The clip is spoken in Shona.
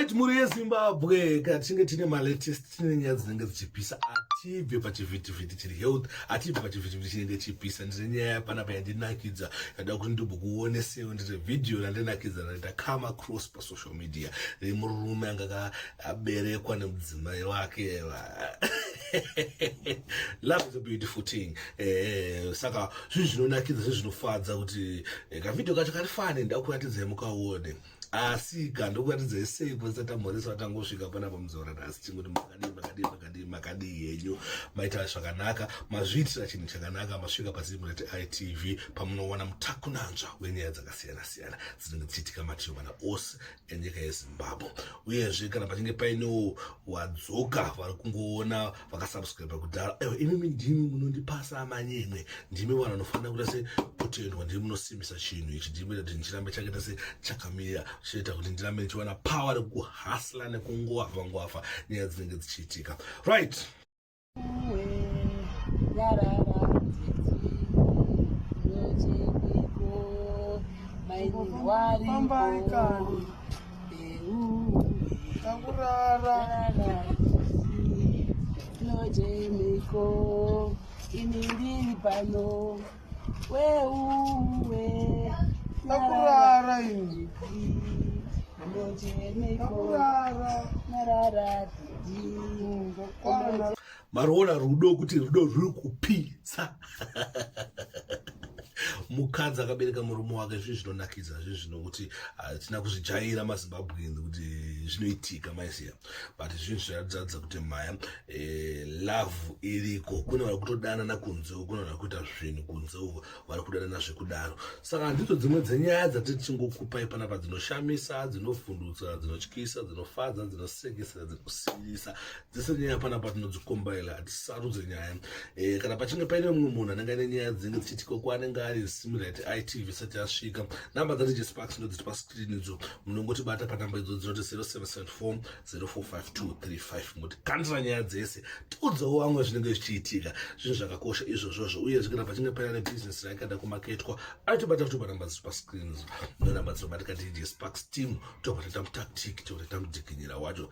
Right, mhuri yeZimbabwe, kana tichinge tine malatest, tine nyaya dzinenge dzichipisa, hatibve pachivhitivhiti chiri health, hatibve pachivhitivhiti chinenge chipisa. Ndine nyaya panapa yandinakidza, yada kuti ndimbokuonesewo. Ndine vhidhiyo randinakidza randita come across pasocial media remurume anga akaberekwa nemudzimai wake. Love is a beautiful thing. Saka zvinhu zvinonakidza, zvinhu zvinofadza kuti kavhidhiyo kacho kari fani, ndakuratidzai mukaone. Asi ka ndokuratidzai sei kwese tamhoresa vatangosvika panapa muzuva ranhasi? Chingoti makadii, makadii, makadii, makadii henyu? Maita zvakanaka, mazviitira chinhu chakanaka, masvika paZimret ITV pamunowana mutakunanzva wenyaya dzakasiyana siyana dzinenge dzichiitika mativi mana ose enyika yeZimbabwe. Uyezve kana pachinge painewo wadzoka, vari kungoona vakasubscribe kudhara, ewe imimi ndimi munondipasa manyemwe, ndimi vanhu vanofanira kuita se kutendwa, ndimi munosimbisa chinhu ichi, ndimi kuti ndichirambe chakaita se chakamira, chinoita kuti ndirambe ndichiwana power rekuhasla nekungoafa ngoafa nyaya dzinenge dzichiitika. Right. Fambai kani. Takurara. Tinochemeko, ini ndiri pano, weuwe. Takurara ini. Tinochemeko, Takurara. narara didi. Ndakwana. Mariona rudo, kuti rudo rwuri kupisa. Mukadzi akabereka murume wake, zvinhu zvinonakidza, zvinhu zvinokuti hatina kuzvijaira maZimbabweans kuti zvinoitika, maisiya, but zvinhu zvinoratidza kuti maya love iriko. Kune vari kutodanana kunze uko, kune vari kuita zvinhu kunze uko, vari kudanana zvekudaro. Saka ndidzo dzimwe dzenyaya dzatiri tichingokupai panapa, dzinoshamisa, dzinovhundutsa, dzinotyisa, dzinofadza, dzinosekesa, dzinosirisa. Dzese nyaya panapa tinodzikombaila, hatisarudze nyaya. Kana pachinge paine mumwe munhu anenge aine nyaya dzinenge dzichiitika kwaanenge ari, Zimret ITV isati yasvika, namba dzaDJ Sparks ndodziri pascreen idzo. Munongotibata panamba idzo dzinoti 0774 045235, muti kandira nyaya dzese, tiudzewo vamwe zvinenge zvichiitika. Zvinhu zvakakosha izvozvozvo. Uyezve kana pachinge paine nebhizinesi raikada kumaketwa, aitobata kuti panamba dziri pascreen idzo nonamba dzinobatika DJ Sparks team, tobva taita mutactic, tobva taita mudikinyira wacho.